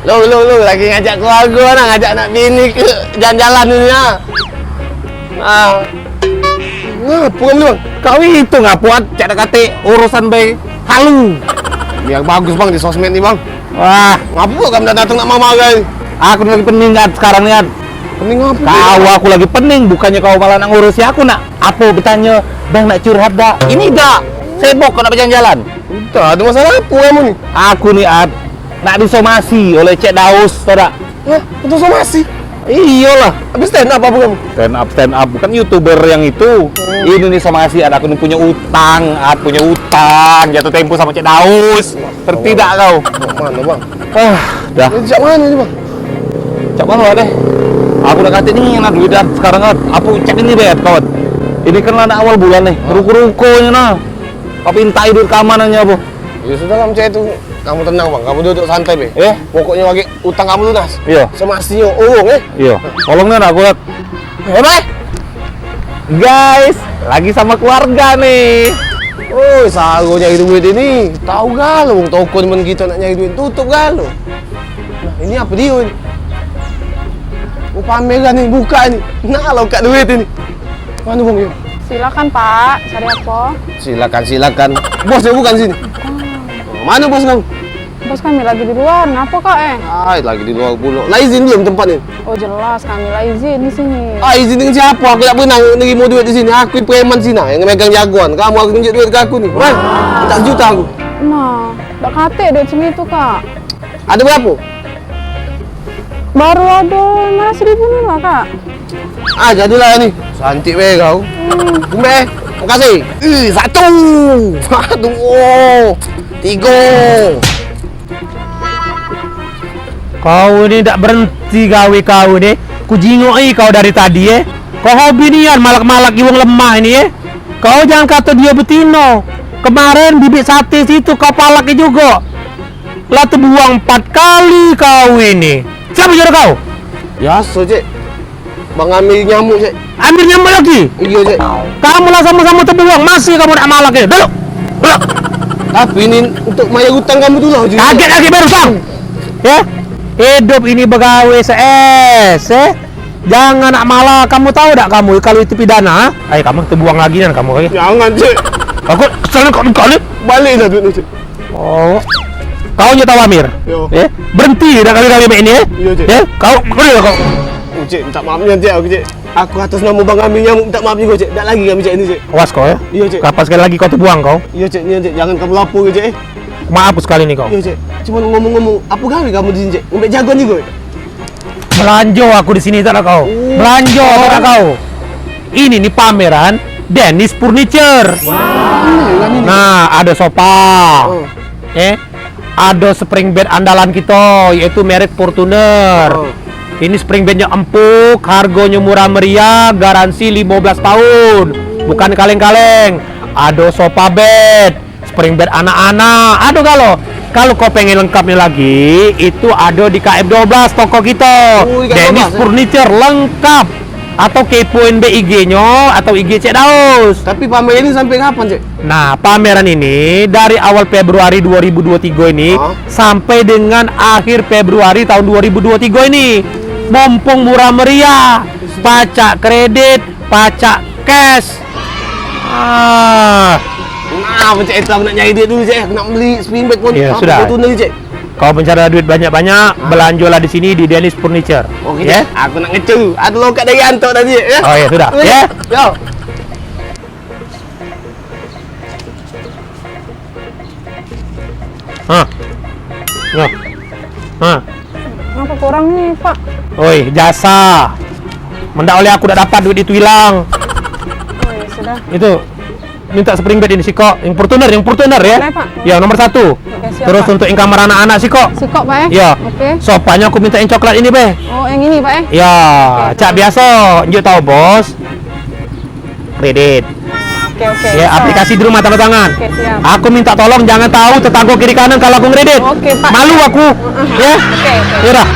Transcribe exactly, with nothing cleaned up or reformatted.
Lu, lu, lu, lagi ngajak keluarga nah, ngajak anak bini ke jalan-jalan ni nah. Ah. Ngapo kamu ni, Bang? Kau itu ngapo, At? Cak dak katik urusan bae halu. Biar bagus, Bang, di sosmed ni, Bang. Wah, ngapo kamu dak datang nak marah-marah ni? Aku ni lagi pening, At, sekarang ni, At. Pening ngapo? Kau, aku lagi pening, bukannyo kau malah nak ngurusi aku, nak apo betanyo, Bang, nak curhat dak? Ini dak, sibuk kau nak bejalan-jalan. Udah, ada masalah apo kamu ni? Aku ni, At, nak disomasi oleh Cek Daus, tau dak? Hah? Untuk somasi? Iyolah. Habis stand up apa kamu? Stand up, stand up. Bukan YouTuber yang itu. Ini nih somasi, At, aku ni punyo utang, At, punyo utang. Jatuh tempo samo Cek Daus. Ngerti dak kau? Mano, Bang? Ah, dah. Ini cak mano ni, Bang? Cak mano deh? Aku dak katik ni nak duit dah sekarang, At. Apo cak ini deh, kawan? Ini kan lah nak awal bulan nih. Ruko-rukonyo nah. Kau pintai duit keamanannyo apo? Ya sudah lah, cak itu. Kamu tenang, Bang. Kamu duduk santai be. Eh? Pokoknyo lagi utang kamu lunas. Iyo. Semasinyo urung, eh? Iyo. Tolong nian aku, At. Eh, Bang. Guys, lagi samo keluarga nih. Oi, saro nyari duit ini. Tau galo wong toko temen kito nak nyari duit tutup galo. Nah, ini apo dio ni? Oh, pameran ni, buka ni. Nah, lo kak duit ini. Mano, Bang, yo? Silakan, Pak. Cari apo? Silakan, silakan. Bos dio bukan sini. Mano bos kamu? Bos kami lagi di luar. Ngapo, Kak, eh? Ai, lagi di luar pulo. Lah izin belum tempat ni? Oh, jelas kami lah izin di sini. Ah, izin dengan siapo? Aku dak pernah nerimo duit di sini. Aku preman sini yang megang jagoan. Kamu aku tunjuk duit ke aku ni. Hah? Minta sejuta aku. Nah, dak katik duit segitu, Kak. Ada berapo? Baru ada lima ratus ribu ni lah, Kak. Ah, jadilah ni. Cantik be kau. Hmm. Kumbe. Makasih. Eh, satu. Dua. Tiga. Kau ni dak berenti gawe kau ni. Ku jingoki kau dari tadi, eh. Kau hobi nian malak-malak wong lemah ni, eh. Kau jangan kato dio betino. Kemaren bibit sate situ kau palak jugo. Lah tebuang empat kali kau ini. Siapo jodoh kau? Biaso, Cek. Bang Amir nyamuk, Cek. Amir nyamuk lagi? Iyo, Cek. Kamu lah samo-samo tebuang, masih kamu nak malak ya? Duduk. Duduk. Tapi ini untuk mayar utang kamu tu lah, Cek. Kaget lagi barusan. Ya? Hidup ini begawe se-, eh, se-, jangan nak malak. Kamu tahu dak kamu kalau itu pidana, ha? Ayo kamu tebuang lagi kan kamu, oke? Jangan, Cek. Aku kesel kau kali. Balik dah duit ni, Cek. Oh. Kau nyo tahu Amir? Yo. Eh, berenti dah kali-kali mek ini, eh? Iyo, Cek. Eh, kau ngeri lah kau. Oh, Cek, minta maaf nian, Cek, aku, Cek. Aku atas nama Bang Amir nyamuk minta maaf jugo, Cek. Dak lagi kami cak ini, Cek. Awas kau, ya. Iyo, Cek. Kapan sekali lagi kau tebuang kau? Iyo, Cek, nian, Cek. Jangan kamu lapor, Cek, eh. Maaf sekali ni kau. Iyo, Cek. Cuman ngomong-ngomong, apo gawe kamu di sini, Cek? Ngambek jagoan jugo, eh? Belanjo aku di sini, tak nak kau. Oh. Belanjo, tak nak kau. Ini ni pameran Dennis Furniture. Wah. Nah, ada sofa. Oh. Eh, ada spring bed andalan kita, yaitu merek Fortuner. Oh. Ini spring bednya empuk, harganya murah meriah, garansi lima belas tahun. Bukan kaleng-kaleng. Ada sofa bed, spring bed anak-anak, ado galo. Kalu kau pengen lengkapnyo lagi, itu ado di K F dua belas toko kito. Oh, di K F dua belas, Dennis ya? Furniture lengkap. Atau kepoin be I G-nyo atau I G Cek Daus. Tapi pameran ini sampai kapan, Cek? Nah, pameran ini dari awal Februari dua ribu dua tiga ini, hah? Sampai dengan akhir Februari tahun dua ribu dua tiga ini. Mumpung murah meriah, pacak kredit, pacak cash. Ah. Nah, Cek, itu aku nak nyari duit dulu, Cek. Aku nak beli spring bed pun. Ya, sudah. Fortuner, Cek. Kau mencari duit banyak-banyak, belanjolah di sini di Dennis Furniture. Oke, ya? Cek. Aku nak ngecu. Ada lokat dari Antok tadi, ya? Oh, ya, sudah. Oke, ya? Cek. Yo. Ha. Yo. Ha. Ngapo kurang ni, Pak? Oi, jasa. Mendak oleh aku dak dapat duit itu hilang. Oh, ya sudah. Itu minta spring bed ini sikok, yang Fortuner, yang Fortuner ya. Boleh, Pak. Ya, nomor satu. Oke, siap, terus Pak. Untuk yang kamar anak-anak sikok. Sikok, Pak, eh? Ya. Oke. Sofanya aku minta yang coklat ini, Beh. Oh, yang ini, Pak, eh? Ya, oke, cak biasa, njuk tahu, Bos. Kredit. Oke, oke. Ya, siap. Aplikasi di rumah tanda tangan. Oke, siap. Aku minta tolong jangan tahu tetangga kiri kanan kalau aku ngredit. Oke, Pak. Malu aku. Heeh. Ya. Oke, oke. Ya udah.